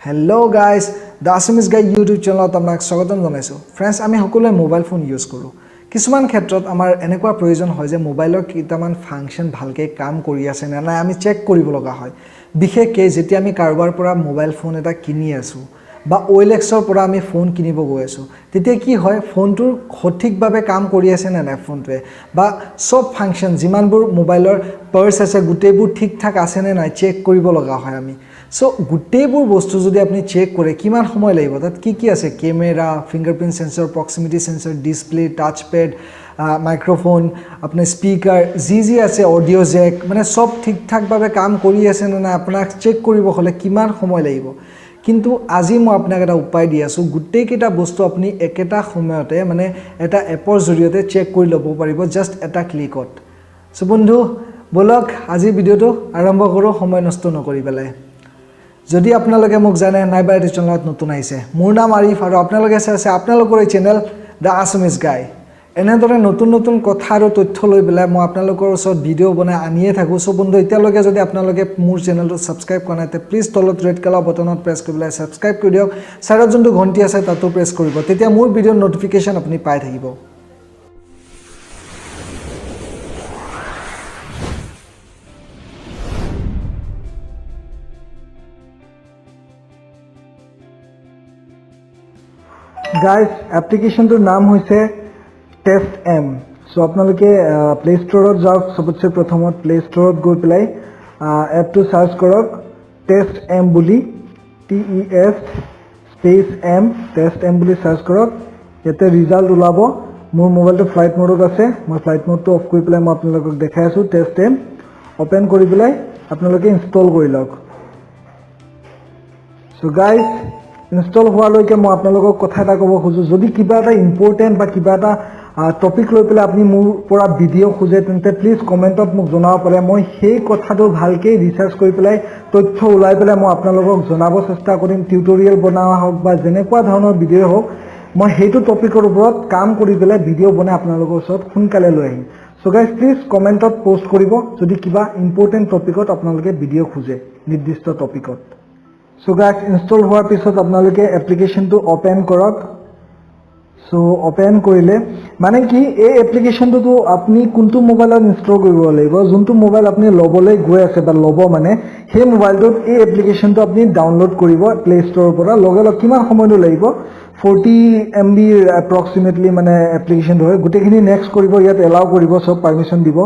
Hello guys, the Assamese guy YouTube চেনেলত আপোনাক স্বাগতম জনাইছোঁ। ফ্ৰেণ্ডছ, আমি সকলোৱে মোবাইল ফোন ইউজ কৰোঁ। কিছুমান ক্ষেত্ৰত আমাৰ এনেকুৱা প্ৰয়োজন হয় যে মোবাইলৰ কেইটামান ফাংচন ভালকৈ কাম কৰি আছে নে নাই আমি চেক কৰিব লগা হয়। বিশেষকৈ যেতিয়া আমি কাৰোবাৰ পৰা মোবাইল ফোন এটা কিনি আছোঁ বা OLX-ৰ পৰা আমি ফোন কিনিব গৈ আছোঁ, তেতিয়া কি হয়, ফোনটোৰ সঠিকভাৱে কাম কৰি আছে নে নাই ফোনটোৱে, বা চব ফাংচন যিমানবোৰ মোবাইলৰ পাৰ্টছ আছে গোটেইবোৰ ঠিক ঠাক আছেনে নাই চেক কৰিব লগা হয় আমি। চ' গোটেইবোৰ বস্তু যদি আপুনি চেক কৰে কিমান সময় লাগিব, তাত কি কি আছে, camera, fingerprint sensor, proximity sensor, display, touchpad, microphone, আপোনাৰ স্পীকাৰ, যি যি আছে, অডিঅ' জেক, মানে চব ঠিক ঠাকভাৱে কাম কৰি আছে নে নাই আপোনাক চেক কৰিব হ'লে কিমান সময় লাগিব। কিন্তু আজি মই আপোনাক এটা উপায় দি আছোঁ, গোটেইকেইটা বস্তু আপুনি একেটা সময়তে মানে এটা এপৰ জৰিয়তে চেক কৰি ল'ব পাৰিব জাষ্ট এটা ক্লিকত। চ' বন্ধু ব'লক আজিৰ ভিডিঅ'টো আৰম্ভ কৰোঁ, সময় নষ্ট নকৰি পেলাই। যদি আপোনালোকে মোক জানে নাইবা এইটো চেনেলত নতুন আহিছে, মোৰ নাম আৰিফ আৰু আপোনালোকে চাই আছে আপোনালোকৰ এই চেনেল the Assamese গাই। এনেদৰে নতুন নতুন কথা আৰু তথ্য লৈ পেলাই মই আপোনালোকৰ ওচৰত ভিডিঅ' বনাই আনিয়ে থাকোঁ। চ' বন্ধু, এতিয়ালৈকে যদি আপোনালোকে মোৰ চেনেলটো ছাবস্ক্ৰাইব কৰা নাই, তে প্লিজ তলত ৰেড কালাৰ বটনত প্ৰেছ কৰি পেলাই ছাবস্ক্ৰাইব কৰি দিয়ক। ছাইডত যোনটো ঘণ্টি আছে তাতো প্ৰেছ কৰিব, তেতিয়া মোৰ ভিডিঅ'ৰ ন'টিফিকেশ্যন আপুনি পাই থাকিব। গাইজ, এপ্লিকেশ্যনটোৰ নাম হৈছে টেষ্ট এম। চ' আপোনালোকে প্লে ষ্ট'ৰত যাওক, চবতছে প্ৰথমত প্লে ষ্ট'ৰত গৈ পেলাই এপটো চাৰ্চ কৰক টেষ্ট এম বুলি, TES space M, test M বুলি চাৰ্চ কৰক। ইয়াতে ৰিজাল্ট ওলাব। মোৰ মোবাইলটো ফ্লাইট মোডত আছে, মই ফ্লাইট মোডটো অফ কৰি পেলাই মই আপোনালোকক দেখাই আছোঁ। টেষ্ট এম অ'পেন কৰি পেলাই আপোনালোকে ইনষ্টল কৰি লওক। চ' গাইজ, ইনষ্টল হোৱালৈকে মই আপোনালোকক কথা এটা ক'ব খোজোঁ, যদি কিবা এটা ইম্পৰ্টেণ্ট বা কিবা এটা টপিক লৈ পেলাই আপুনি মোৰ পৰা ভিডিঅ' খোজে, তেন্তে প্লিজ কমেণ্টত মোক জনাব পাৰে। মই সেই কথাটো ভালকৈ ৰিচাৰ্চ কৰি পেলাই তথ্য ওলাই পেলাই মই আপোনালোকক জনাব চেষ্টা কৰিম। টিউটৰিয়েল বনোৱা হওক বা যেনেকুৱা ধৰণৰ ভিডিঅ' হওক, মই সেইটো টপিকৰ ওপৰত কাম কৰি পেলাই ভিডিঅ' বনাই আপোনালোকৰ ওচৰত সোনকালে লৈ আহিম। চ' গাইজ, প্লিজ কমেণ্টত পষ্ট কৰিব যদি কিবা ইম্পৰ্টেণ্ট টপিকত আপোনালোকে ভিডিঅ' খোজে, নিৰ্দিষ্ট টপিকত। চ' গাইজ, ইনষ্টল হোৱাৰ পিছত আপোনালোকে এপ্লিকেশ্যনটো অ'পেন কৰক। চ' অ'পেন কৰিলে মানে কি, এই এপ্লিকেশ্যনটোতো আপুনি কোনটো মোবাইলত ইনষ্টল কৰিব লাগিব, যোনটো মোবাইল আপুনি ল'বলৈ গৈ আছে বা ল'ব মানে সেই মোবাইলটোত এই এপ্লিকেশ্যনটো আপুনি ডাউনলোড কৰিব প্লে ষ্ট'ৰৰ পৰা। লগে লগে কিমান সময়নো লাগিব, 40 MB approximately মানে এপ্লিকেশ্যনটো হয়। গোটেইখিনি নেক্সট কৰিব, ইয়াত এলাউ কৰিব, চব পাৰ্মিশ্যন দিব।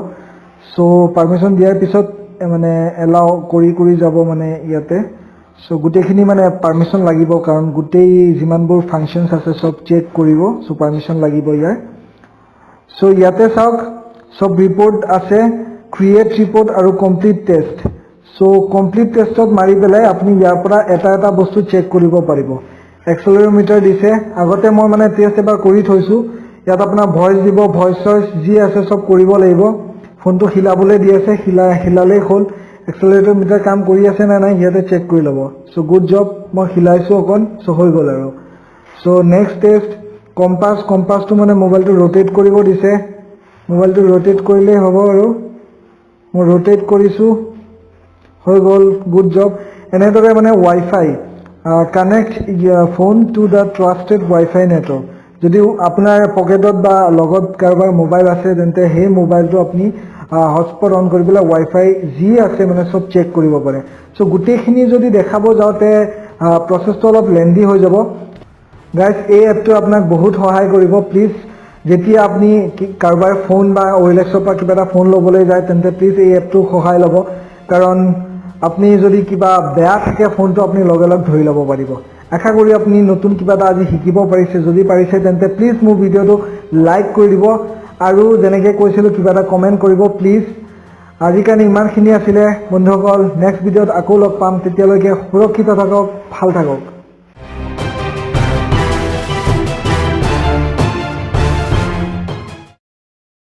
চ' পাৰ্মিশ্যন দিয়াৰ পিছত মানে এলাউ কৰি কৰি যাব মানে ইয়াতে। চ' গোটেইখিনি মানে পাৰ্মিশ্যন লাগিব, কাৰণ গোটেই যিমানবোৰ ফাংচনছ আছে চব চেক কৰিব। চ' পাৰ্মিশ্যন লাগিব ইয়াৰ। চ' ইয়াতে চাওক চব ৰিপৰ্ট আছে, ক্ৰিয়েট ৰিপৰ্ট আৰু কমপ্লিট টেষ্ট। চ' কমপ্লিট টেষ্টত মাৰি পেলাই আপুনি ইয়াৰ পৰা এটা এটা বস্তু চেক কৰিব পাৰিব। এক্সেলেৰোমিটাৰ দিছে, আগতে মই মানে টেষ্ট এবাৰ কৰি থৈছোঁ। ইয়াত আপোনাৰ ভইচ দিব, ভইচ চইচ যি আছে চব কৰিব লাগিব। ফোনটো হিলাবলৈ দি আছে, হিলালেই হ'ল। এক্সেলেৰোমিটাৰ কাম কৰি আছে নে নাই ইয়াতে চেক কৰি ল'ব। চ' গুড জব, মই হিলাইছোঁ অকণ, চ' হৈ গ'ল আৰু। চ' নেক্সট টেষ্ট কম্পাছ, কম্পাছটো মানে মোবাইলটো ৰোটেট কৰিব দিছে, মোবাইলটো ৰোটেট কৰিলেই হ'ব আৰু। মই ৰোটেট কৰিছোঁ, হৈ গ'ল, গুড জব। এনেদৰে মানে WiFi, connect phone to the trusted WiFi network. যদি আপোনাৰ পকেটত বা লগত কাৰোবাৰ মোবাইল আছে, তেন্তে সেই মোবাইলটো আপুনি হটস্পট অন কৰি পেলাই ৱাইফাই যি আছে মানে চব চেক কৰিব পাৰে। চ' গোটেইখিনি যদি দেখাব যাওঁতে প্ৰচেছটো অলপ লেন্দি হৈ যাব। গাইজ, এই এপটোৱে আপোনাক বহুত সহায় কৰিব। প্লিজ যেতিয়া আপুনি কাৰোবাৰ ফোন বা OLX-ৰ পৰা কিবা এটা ফোন ল'বলৈ যায়, তেন্তে প্লিজ এই এপটো সহায় ল'ব, কাৰণ আপুনি যদি কিবা বেয়া থাকে ফোনটো আপুনি লগে লগে ধৰি ল'ব পাৰিব। আশা কৰি আপুনি নতুন কিবা এটা আজি শিকিব পাৰিছে। যদি পাৰিছে তেন্তে প্লিজ মোৰ ভিডিঅ'টো লাইক কৰি দিব আৰু যেনেকৈ কৈছিলোঁ কিবা এটা কমেণ্ট কৰিব প্লিজ। আজিৰ কাৰণে ইমানখিনি আছিলে বন্ধুসকল, নেক্সট ভিডিঅ'ত আকৌ লগ পাম। তেতিয়ালৈকে সুৰক্ষিত থাকক, ভাল থাকক।